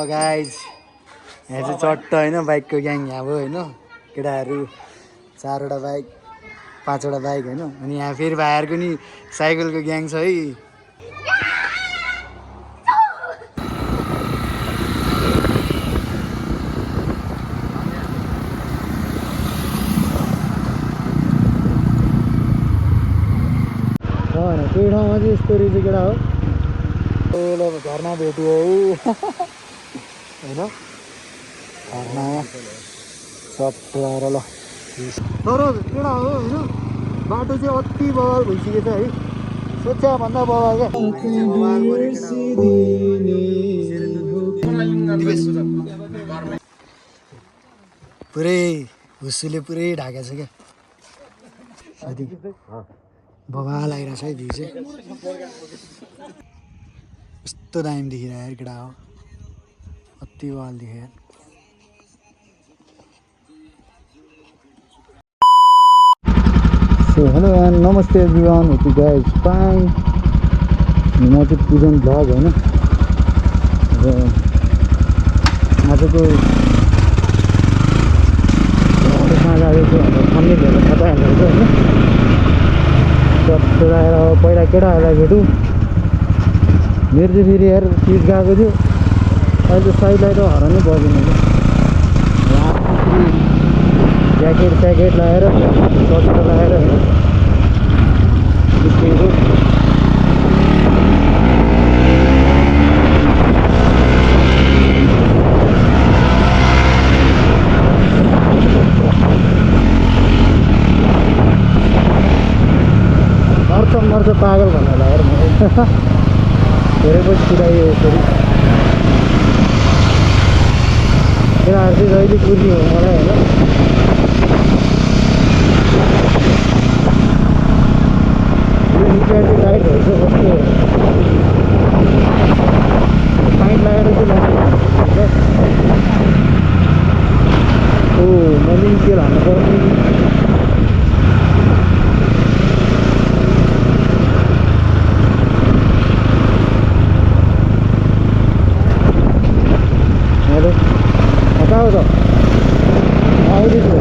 guys यहाँ चाहिँ चट्ट होइन बाइकको ग्याङ यहाँ भयो होइन केटाहरू 4वटा बाइक 5वटा बाइक होइन अनि यहाँ फेरि भाइहरूको नि साइकलको ग्याङ छ है त्यही ठाउँमा चाहिँ यस्तो रहेछ केटा हो ल घरमा भेट्यो होइन घरमा सट आएर ल तर केटा हो होइन बाटो चाहिँ अति बवाल भइसकेको छ है सोचा भन्दा बवाल क्या पुरै हुस्सुले पुरै ढाकेको छ क्या साथी बवाल आइरहेछ है भ्यू चाहिँ यस्तो दामी देखिरहेको केटा हो अति बवाल देखेँ हेलो एन्ड नमस्ते everyone hope you guys fine म चाहिँ पूजन भ्लग होइन र आजको कहाँ लागेको भनेर थम्ने भेटेर थाहा पाइहाल्नु होइन सबै आएर पहिला केटाहरूलाई भेटौँ मेरो चाहिँ फेरि हेर चिज गएको थियो अहिले साइड लाइट हरानै पर्दैन ज्याकेट स्याकेट लगाएर सर्ट लगाएर निस्केको मर्छ पागल भनेर लगाएर मलाई धेरै पछि कुदायो यसरी केटाहरू चाहिँ जहिले कुर्ने हो मलाई होइन लाइट हुन्छ कस्तो पाइप लगाएर चाहिँ ओ मैले तेल हाल्नु पर्ने हेलो कहाँ हो त आउँदैछु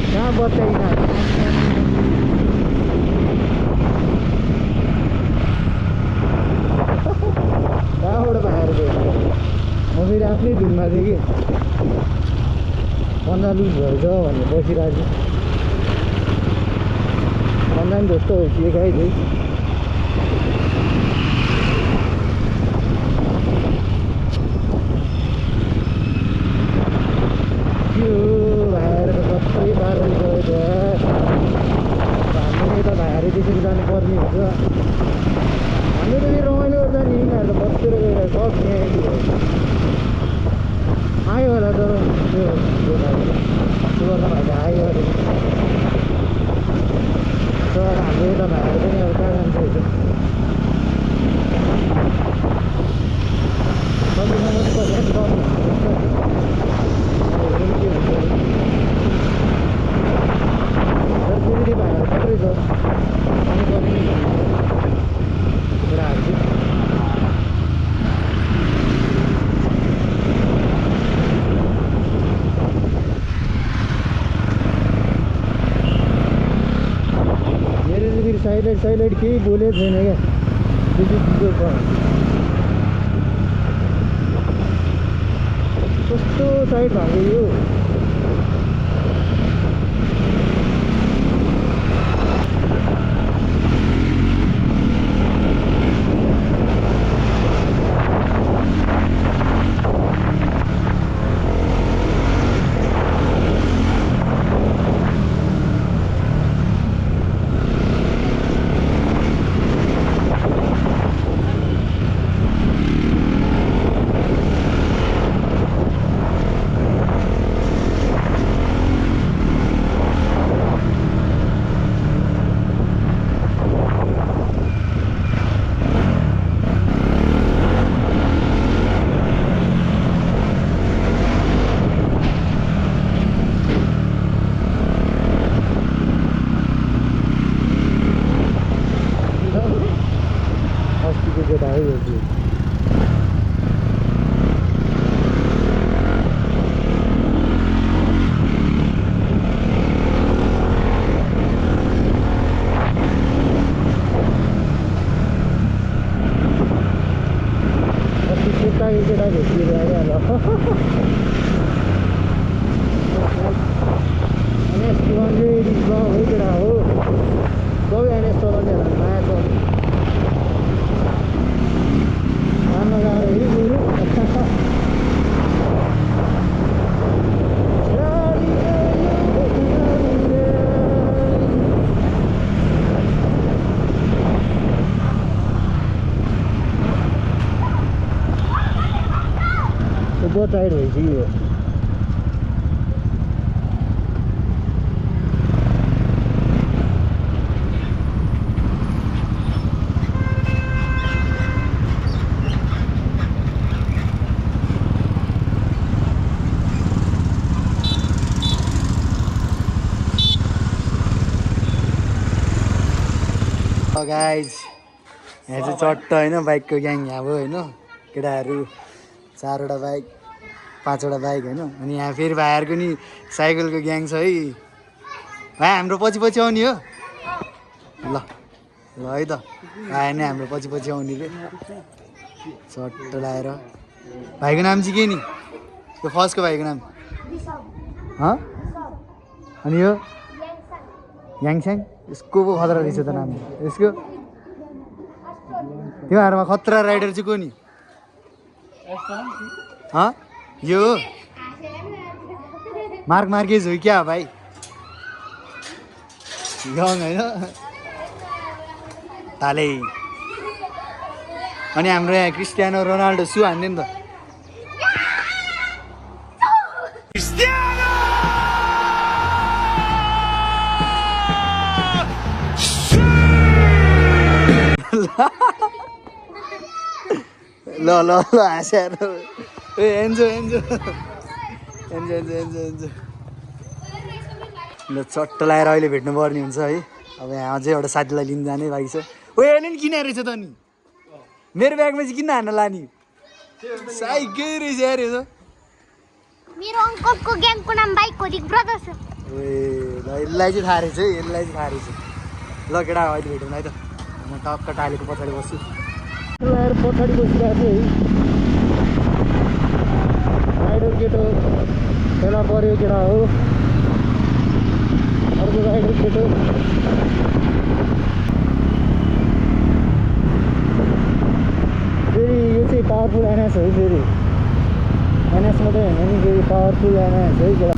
कहाँ बत्ताइ कहाँबाट भाएर गयो म फेरि आफ्नै धुनमा थिएँ कि पन्जा लुज भएछ भनेर बसिरहेको छु पन्जा पनि जस्तो होइसकेको है त्यही हामीले त भाइहरू त्यसरी जानुपर्ने हुन्छ हामीले त फेरि रमाइलो गर्दा नि यिनीहरू त बसेर गएर सब आयो होला तर त्यो गर्दा भाइ आयो अरे तर हाम्रो यता भाइहरू पनि अब कहाँ जान्छ साइलाइट केही बोलेको छैन क्या त्यो छ कस्तो साइड भएको यो केटा हो यो चाहिँ केटा भेटिएर आइहाल्यो एनएस 200 है केटा हो सबै एनएस चलाउनेहरूलाई माया छ मान्न गाह्रो है गुरु बहुत टाइट भइसक्यो यो गाइज यहाँ चाहिँ चट्ट होइन बाइकको ग्याङ यहाँ भयो होइन केटाहरू 4वटा बाइक 5वटा बाइक होइन अनि यहाँ फेरि भाइहरूको नि साइकलको ग्याङ छ है भाइ हाम्रो पछि पछि आउने हो ल ल है त भाइ नै हाम्रो पछि पछि आउने रे चट्ट लगाएर भाइको नाम चाहिँ के नि त्यो फर्स्टको भाइको नाम अनि यो याङस्याङ यसको पो खतरा रहेछ त नाम यसको तिमीहरूमा खतरा राइडर चाहिँ को नि यो मार्क मार्केज हो क्या भाइ यङ होइन ताले अनि हाम्रो यहाँ क्रिस्टियानो रोनाल्डो सु हान्ने नि त ल ल ल हाँस्याएर ए एन्जो एन्जो एन्जो एन्जो एन्जो एन्जो ल चट्ट लगाएर अहिले भेट्नु पर्ने हुन्छ है अब यहाँ अझै एउटा साथीलाई लिन जाने बाँकी छ ओ यसले नि किन रहेछ त नि मेरो ब्यागमा चाहिँ किन हान्न लाने साइकै रहेछ यार यो मेरो अङ्कलको ग्याङको नाम बाइक कोडिक ब्रदर्स हो ए ल यसलाई चाहिँ थाहा रहेछ है यसलाई चाहिँ थाहा रहेछ ल केटा अहिले भेटौँ है त म टक्क टालेको पछाडि बस्छु लगाएर पछाडि बसिरहेको छु है राइडर केटो फेला पऱ्यो केटा हो अर्को राइडर केटो फेरि यो चाहिँ पावरफुल एनएस हो फेरि एनएस मात्रै होइन नि फेरि पावरफुल एनएस है केटा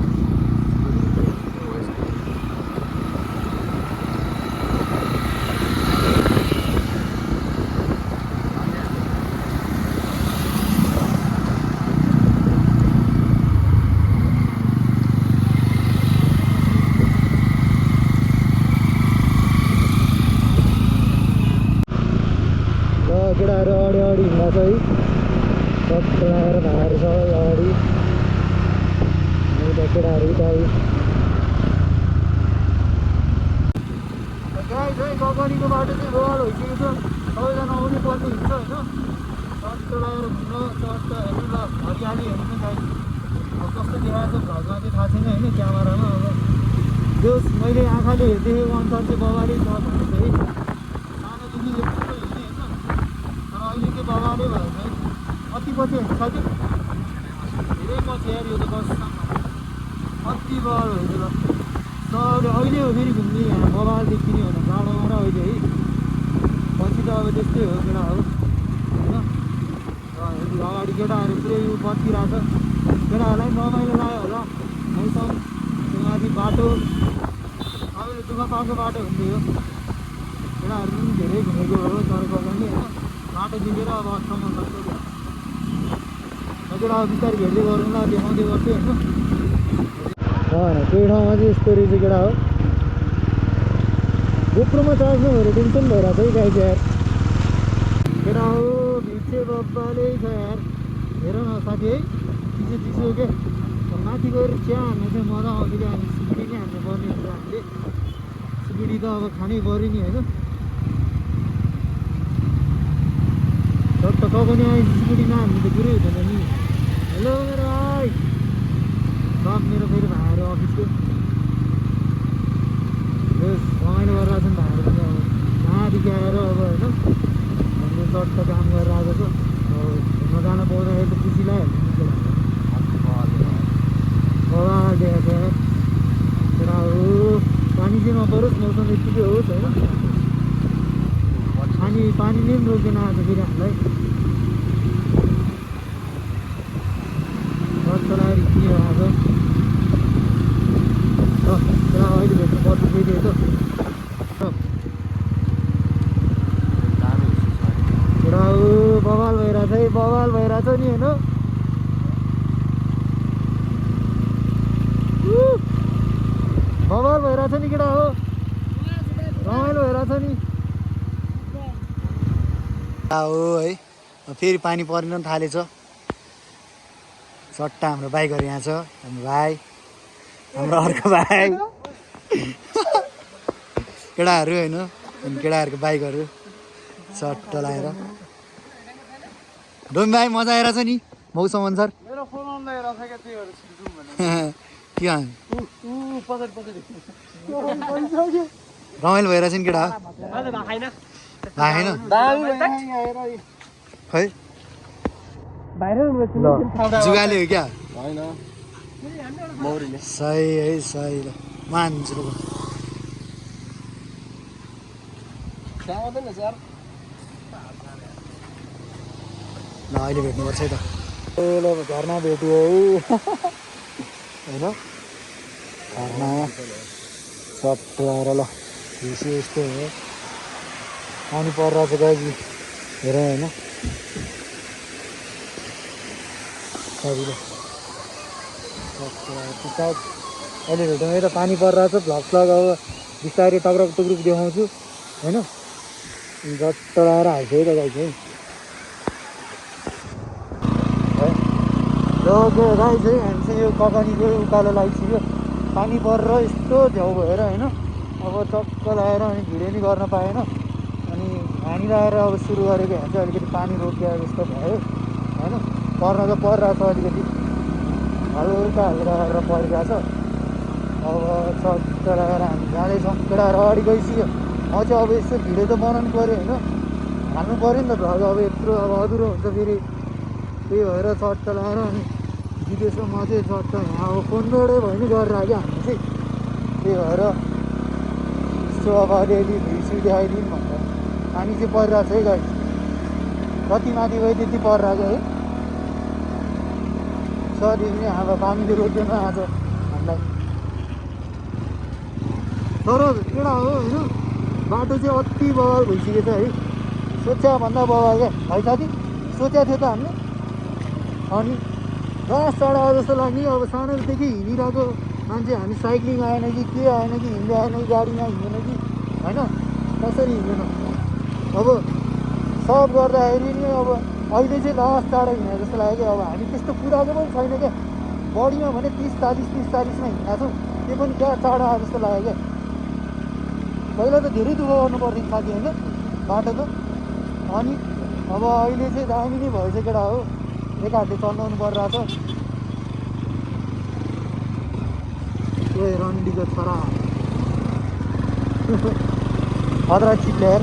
केटाहरू अगाडि अगाडि हिँड्दा छ है सब लगाएर भाइहरू सबै अगाडि उता केटाहरू उता गगनीको बाटो चाहिँ रोड भइसकेको छ सबैजना आउनु पर्ने हुन्छ होइन चट्ट लगाएर घुम्न चट्ट हेर्नु ल हरियाली हेर्नु गाई अब कस्तो देखाएको छ भ्लगमा चाहिँ थाहा छैन होइन क्यामेरामा अब जो मैले आँखाले हेरिदिएको अनुसार चाहिँ बबाले छ भने चाहिँ सानोदेखि अहिले चाहिँ बबाले भयो है कति पछि हेर्नु छ कि धेरै पछि यार यो त बस कति बल हुन्छ ल सबले अहिले हो फेरि घुम्ने यहाँ बबाल देखिने हो जाडोमा र अहिले है पछि त अब त्यस्तै हो केटा हो होइन अगाडि केटाहरू पुरै बत्तिरहेको छ केटाहरूलाई रमाइलो लाग्यो होला मौसम माथि बाटो सबैले दुःख पाएको बाटो हुन्थ्यो यो केटाहरू पनि धेरै घुमेको हो चर्को पनि होइन बाटो दिँदै अब अठसम्म सक्छ केटा अब बिस्तारै भेट्दै गरौँ ल देखाउँदै गर्छु होइन केही ठाउँमा चाहिँ यस्तो रहेछ केटा हो गोप्रोमा चार्ज नभएर टेन्सन भइरहेको छ है गाई चाहिँ यार केटा हो भिड बब्बाले छ यार हेर न साथी है चिसो चिसो के माथि गएर चिया हान्ने चाहिँ मजा आउँछ कि हामी सिक्री नै हान्नु पर्ने हुन्छ हामीले सिक्री त अब खानै पऱ्यो नि होइन टक्क कगाउने आएछ स्कुटीमा हामी त कुरै हुँदैन नि हेलो मेरो भाइ सब मेरो फेरि भाइहरू अफिसको रमाइलो गरेर आएको छ नि भाइहरू पनि अब कहाँदेखि आएर अब होइन हामीले चट्ट काम गरेर आएको छ अब घुम्न जान पाउँदाखेरि त खुसी लाग्यो बवाल देखाएको छ केटा हो पानी चाहिँ नपरोस् मौसम यत्तिकै होस् होइन पानी नै पनि रोकेन आज फेरि हामीलाई चलाएर हिँड्यो आज केटा अहिले भेट्नु पर्छ फेरि त केटा हो बवाल भइरहेछ है बवाल भइरहेछ नि होइन बवाल भइरहेछ नि केटा हो रमाइलो भइरहेछ नि हो है फेरि पानी परिन थालेछ सट्टा हाम्रो बाइकहरू यहाँ छ हाम्रो भाइ हाम्रो अर्को भाइ केटाहरू होइन अनि केटाहरूको बाइकहरू सट्ट लगाएर डोमी भाइ मजा आइरहेछ नि मौसम अनुसार के रमाइलो भइरहेछ नि केटा भाइ खै जुगाले हो क्या सही है सही ल मान्छु ल अहिले भेट्नुपर्छ है त ए ल घरमा भेट्यो है होइन घरमा सट्टो आएर ल खुसी यस्तो हो पानी परिरहेछ गाजी हेर होइन सजिलो सायद अहिले भेटौँ है त पानी परिरहेछ भ्लग अब बिस्तारै टक्रक टुक्रुक देखाउँछु होइन झट्ट लगाएर हाल्छु है त गाई चाहिँ र गाई चाहिँ हामी चाहिँ यो कगानीको उकालो लगाइसक्यो पानी परेर यस्तो झ्याउ भएर होइन अब चक्क लगाएर अनि भिडियो नि गर्न पाएन अनि हानी लगाएर अब सुरु गरेको यहाँ चाहिँ अलिकति पानी रोकियो जस्तो भयो होइन पर्न त परिरहेछ अलिकति हल्का हल्का गरेर परिरहेछ अब चट्ट लगाएर हामी जाँदैछौँ केटाहरू अगाडि गइसक्यो म चाहिँ अब यसो भिडियो त बनाउनु पऱ्यो होइन हाल्नु पऱ्यो नि त भ्लग अब यत्रो अब अधुरो हुन्छ फेरि त्यही भएर चट्ट लगाएर अनि जितेसम्म चाहिँ चट्ट यहाँ अब फोनबाटै भयो नि गरेर आयो हामी चाहिँ त्यही भएर यसो अब अलिअलि भिडियो देखाइदिउँ भनेर पानी चाहिँ परिरहेछ है गाडी कति माथि गयो त्यति परिरहेको है सरी नि अब पानीले रोक्दैन आज हामीलाई तर केटा हो होइन बाटो चाहिँ अति बवाल भइसकेको छ है सोच्या भन्दा बवाल क्या है साथी सोचेको थियो त हामीले अनि लास्ट टाढा जस्तो लाग्ने अब सानोदेखि हिँडिरहेको मान्छे हामी साइक्लिङ आएन कि के आएन कि हिँड्दै आएन कि गाडीमा हिँडेन कि होइन कसरी हिँडेन अब सब गर्दाखेरि नि अब अहिले चाहिँ लास्ट टाढा हिँडेको जस्तो लाग्यो क्या अब हामी त्यस्तो कुराको पनि छैन क्या बढीमा भने 30-40-30-40मा हिँडेको छौँ त्यो पनि क्या टाढा जस्तो लाग्यो क्या पहिला त धेरै दुःख गर्नु पर्थ्यो साथी होइन बाटो त अनि अब अहिले चाहिँ दामी नै भएछ केटा हो एक हातले चलाउनु परिरहेछ ए रन्डीको छोरा खतरा चिप्लेयर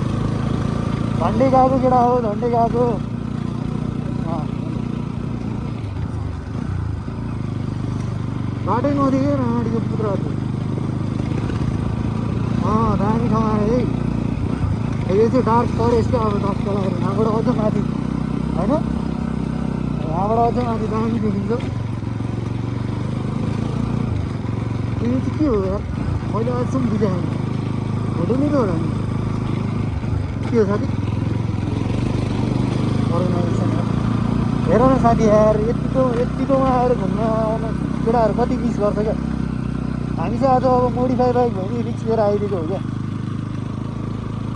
झन्डै गएको केटा हो झन्डै गएको बाटै नदेख्यो राँडीको पुत्रहरू दामी ठाउँ आयो है यो चाहिँ डार्क फरेस्ट क्या अब टक्क लगाएर यहाँबाट अझ माथि होइन यहाँबाट अझ माथि दामी देखिन्छ यो चाहिँ के हो यार मैले अझसम्म बुझाएँ फोटो नै त होला नि के हो साथी अर्गनाइजेसन हेर न साथी यार यत्तिकोमा आएर घुम्न आउन केटाहरू कति मिस गर्छ क्या हामी चाहिँ आज अब मोडिफाई बाइक भयो नि रिक्स लिएर आइदिएको हो क्या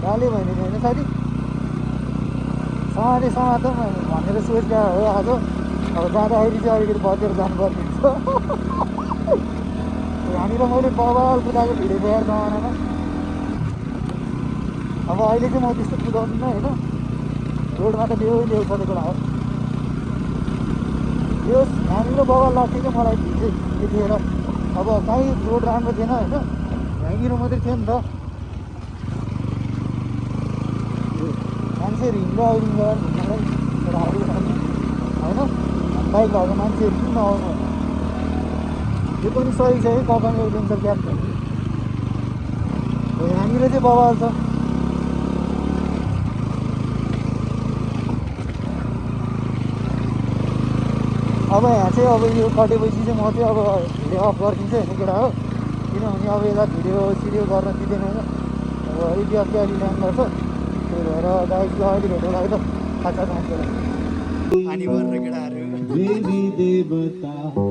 गाले भने होइन साथी समात भनेर सोचेको हो आज अब जाँदाखेरि चाहिँ अलिकति बचेर जानुपर्ने हुन्छ यहाँनिर मैले बवाल कुदाएको भिडियो देखाएर जमानामा अब अहिले चाहिँ म त्यस्तो कुदाउँदिनँ होइन रोडमा त ल्याउ ल्याउ सधैँको हो यो हाम्रो बाबा लाग्थ्यो क्या मलाई चाहिँ त्यतिखेर अब कहीँ रोड राम्रो थिएन होइन यहीँनिर मात्रै थियो नि त मान्छेहरू हिँड्दा हिँड्दा होइन बाइक भएको मान्छेहरू किन नआउनु यो पनि सही छ है कपालको एडभेन्चर क्याब यहाँनिर चाहिँ बवाल छ अब यहाँ चाहिँ अब यो कटेपछि चाहिँ म चाहिँ अब भिडियो अफ गरिदिन्छु होइन केटा हो किनभने अब यसलाई भिडियो सिडियो गर्न दिँदैन होइन अब यति अस्ति अलि ल्यान्ड गर्छ त्यही भएर गाइसको अहिले भेटौँ है त खाजा खान्छ पानी भरेर केटाहरू केटाहरू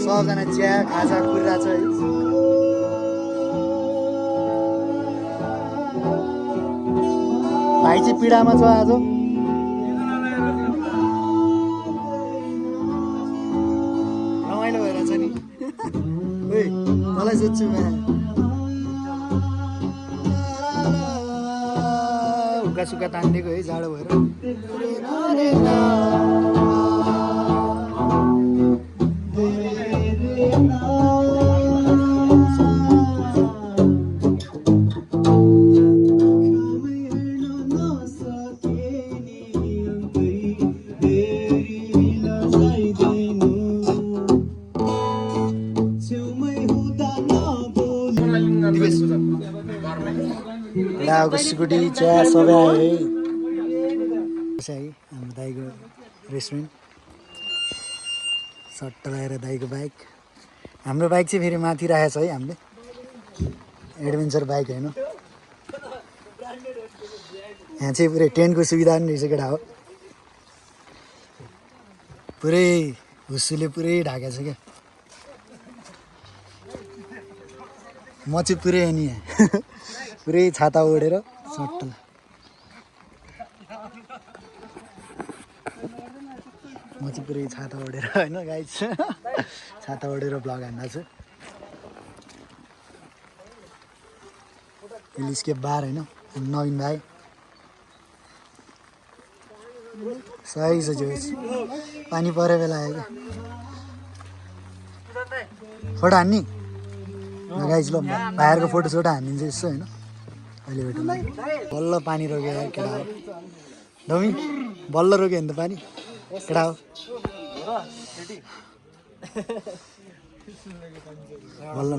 सबजना चिया खाजा कुरिरहेको छ है भाइ चाहिँ पीडामा छ आज रमाइलो भइरहेछ नि मलाई सोध्छु हुक्का सुक्का तानिदिएको है जाडो भएर स्कुटी चिया सबै आयो है हाम्रो दाइको रेस्टुरेन्ट सट्ट लगाएर दाइको बाइक हाम्रो बाइक चाहिँ फेरि माथि राखेको छ है हामीले एडभेन्चर बाइक होइन यहाँ चाहिँ पुरै टेन्टको सुविधा पनि रहेछ केटा हो पुरै हुस्सुले पुरै ढाकेको छ क्या म चाहिँ पुरै अनि पुरै छाता ओढेर सट्ट म चाहिँ पुरै छाता ओढेर होइन गाइस छाता ओढेर भ्लग हान्दा छु पुलिसको बार होइन नवीन भाइ सही छ जोस पानी परे बेला आयो क्या फोटो हान्ने गाइस ल भाइहरूको फोटो सोटो हानिदिन्छ यसो होइन अहिले भेटौँ बल्ल पानी रोक्यो यार केटा हो डमी बल्ल रोक्यो भने त पानी केटा हो बल्ल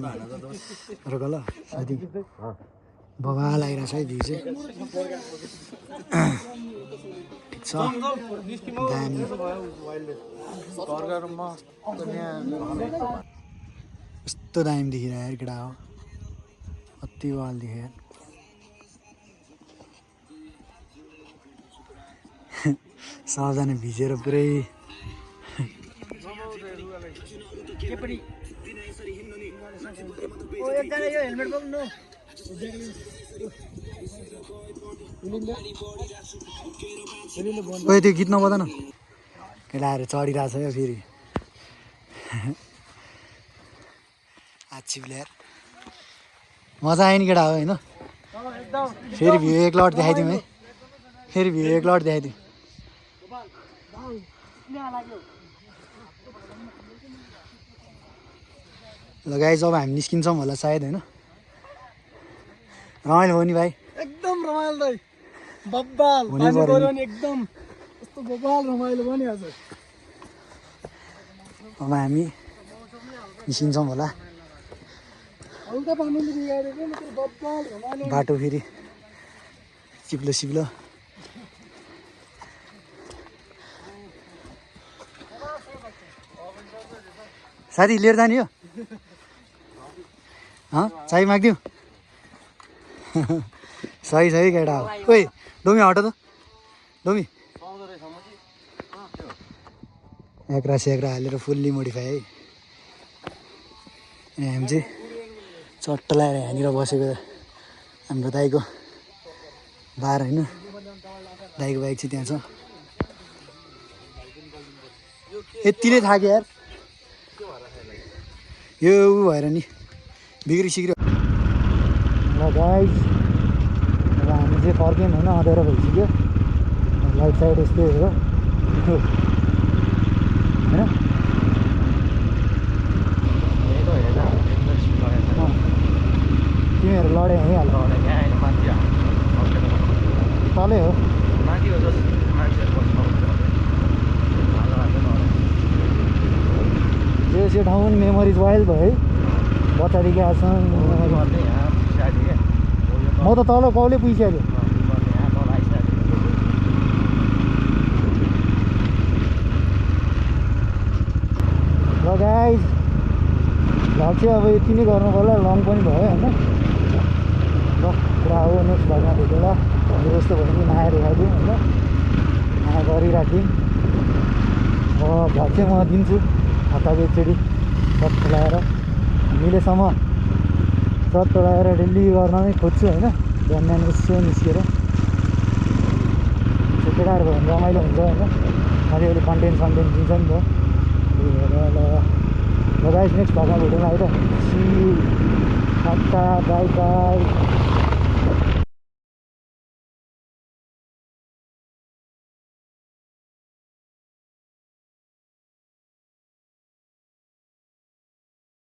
रोक ल साथी बबा लागिरहेछ है भ्यू चाहिँ ठिक छ दामी कस्तो दामी देखिरहेको यार केटा हो अति वाल देखेँ यार सबजना भिजेर पुरै ओए त्यो गीत नबजाउन केटाहरू चढिरहेछ क्या फेरि आच्छी प्लेयर मजा आयो नि केटा हो होइन फेरि भ्यू एक लट देखाइदिउँ है फेरि भ्यू एक लट देखाइदिउँ ल गाइस अब हामी निस्किन्छौँ होला सायद होइन रमाइलो हो नि भाइ एकदम रमाइलो दाइ बब्बाल पानी पर्यो नि एकदम कस्तो बब्बाल रमाइलो भयो नि आज अब हामी निस्किन्छौँ होला हल्का पानीले बिगारेको नि त्यो बब्बाल रमाइलो बाटो फेरि चिप्लो चिप्लो साथी लिएर जाने हो चाय मागिदिउँ सही सही केटा हो ओइ डोमी हट त डोमी एक्रा सेक्रा हालेर फुल्ली मोडिफाई है अनि हामी चाहिँ चट्ट लगाएर यहाँनिर बसेको हाम्रो दाइको बार होइन दाइको बाइक चाहिँ त्यहाँ छ यतिले थाक्यो यार यो ऊ भएर नि बिग्रिसिग्रियो ल गाइस अब हामी चाहिँ फर्क्यौँ होइन अँध्यारो भइसक्यो लाइट साइड यस्तै हो होइन तिमीहरू लडे है तलै हो यो ठाउँ पनि मेमोरिज वाइल्ड भयो है बच्चादेखि आजसम्म म त तल कौले पुगिसक्यो ल गाइस भ्लग चाहिँ अब यति नै गर्नु पर्ला लङ पनि भयो होइन ल पुरा हो नेक्स्ट भ्लगमा भेटौँला हाम्रो जस्तो भयो भने नआएर देखाइदिउँ होइन नआएर गरिराखिदिउँ अब भ्लग चाहिँ म दिन्छु हप्ताको एकचोटि सट लगाएर मिलेसम्म सट लगाएर डेली गर्न नै खोज्छु होइन बिहान बिहान यसो निस्केर केटाहरू भयो भने रमाइलो हुन्छ होइन अलिअलि कन्टेन्ट दिन्छ नि त त्यही भएर ल गाइस नेक्स्ट भ्लगमा भेटौँला है त see you tata bye by